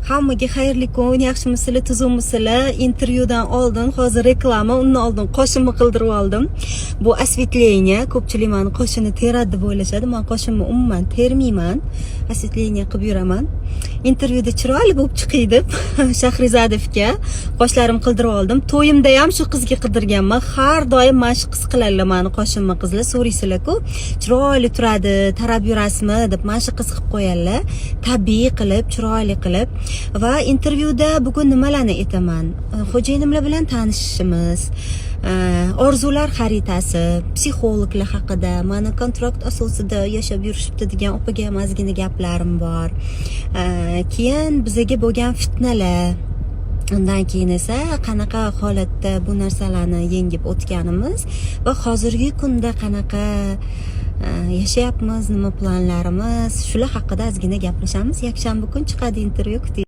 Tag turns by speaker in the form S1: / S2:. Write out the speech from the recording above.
S1: Hammaga xayrli kun, yaxshimisizlar, tuzukmisizlar? Intervyudan oldin hozir reklama, undan oldin qoshimni qildirib oldim. Bu осветление, ko'pchilik mani qoshini teradi deb o'ylashadi. Man qoshimni umuman termayman. Осветление qilib yuraman. Intervyuda chiroyli bo'lib chiqay deb Shahrizadovga qoshlarim qildirib oldim. To'yimda ham shu qizga qildirganman. Har doim mana shu qiz qiladilar mani qoshimni. Qizlar so'raysizlar-ku, chiroyli turadi, tarab yurasizmi deb, mana shu qiz qilib qo'yadilar. Tabiiy qilib, chiroyli qilib. Va intervyuda bugun nimalarni aytaman? Xo'jayinimlar bilan tanishishimiz, orzular xaritasi, psixologlar haqida, mani kontrakt asosida yashab yurishibdi degan opaga ham ozgina gaplarim bor. Keyin bizaga bo'lgan fitnalar, undan keyin esa qanaqa holatda bu narsalarni yengib o'tganimiz va hozirgi kunda qanaqa yashayapmiz, nima planlarimiz, shular haqida ozgina gaplashamiz. Yakshanba kun chiqadi intervyu, kuting.